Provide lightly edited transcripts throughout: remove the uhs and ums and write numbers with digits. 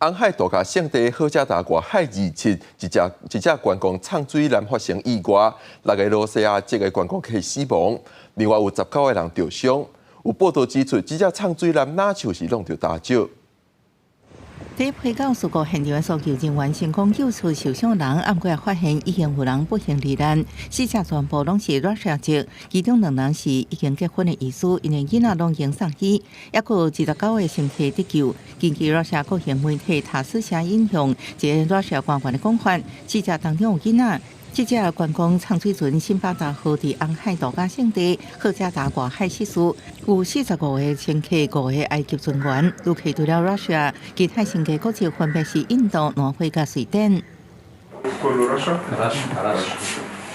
紅海度假勝地荷加達外海27，一隻觀光藏水艦發生意外，六個羅西亞籍的觀光客死亡，另外有19個人著傷。有報道指出，這隻藏水艦若像是弄著礁石。佇皮港事故現場，搜救人員成功救出受傷人，毋過發現已經有人不幸罹難，死者全部攏是羅西亞籍，其中兩人是已經結婚的醫師，𪜶的囡仔攏已經送醫，猶閣有29個乘客得救。根據羅西亞國營媒體塔斯社引用一个羅西亞官員的講法，死者當中有囡仔。這隻觀光藏水船辛巴達號佇紅海度假勝地荷加達外海失事，有45個乘客、五个埃及船員。旅客除了羅西亞，其他乘客國籍分別是印度、挪威佮瑞典。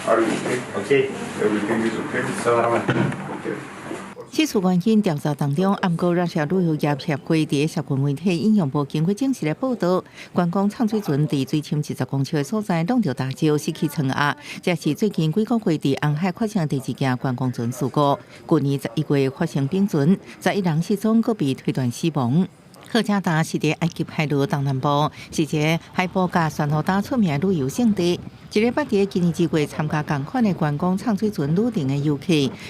Are you okay? Okay. Everything is okay? Okay. 失事原因調查當中，毋過羅西亞旅遊業協會佇社群媒體引用無經過證實的報道，觀光藏水船佇水深20公尺的所在弄著礁石，失去倉壓。這是最近幾個月佇紅海發生第二件觀光船事故。舊年11月發生冰船，11人失蹤，閣被推斷死亡。荷加達是佇埃及海陸東南部，是一个海埔佮珊瑚礁出名的旅遊勝地。一个捌佇今年2月參加仝款的觀光藏水船旅程的遊客，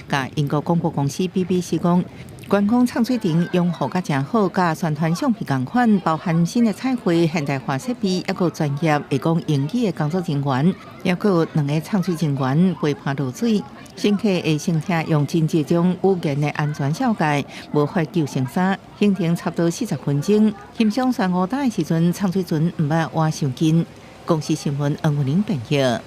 佮英國廣播公司 BBC 講，觀光藏水船養護甲誠好，佮宣傳相片仝款，包含新的彩繪、現代化設備，猶閣專業會講英語的工作人員，猶閣有兩个藏水人員陪伴落水。乘客會先聽用真濟種語言的安全紹介，無發救生衫，行程差不多40分鐘。欣賞珊瑚礁的時陣，藏水船毋捌倚傷近。公視新聞黃文玲編譯。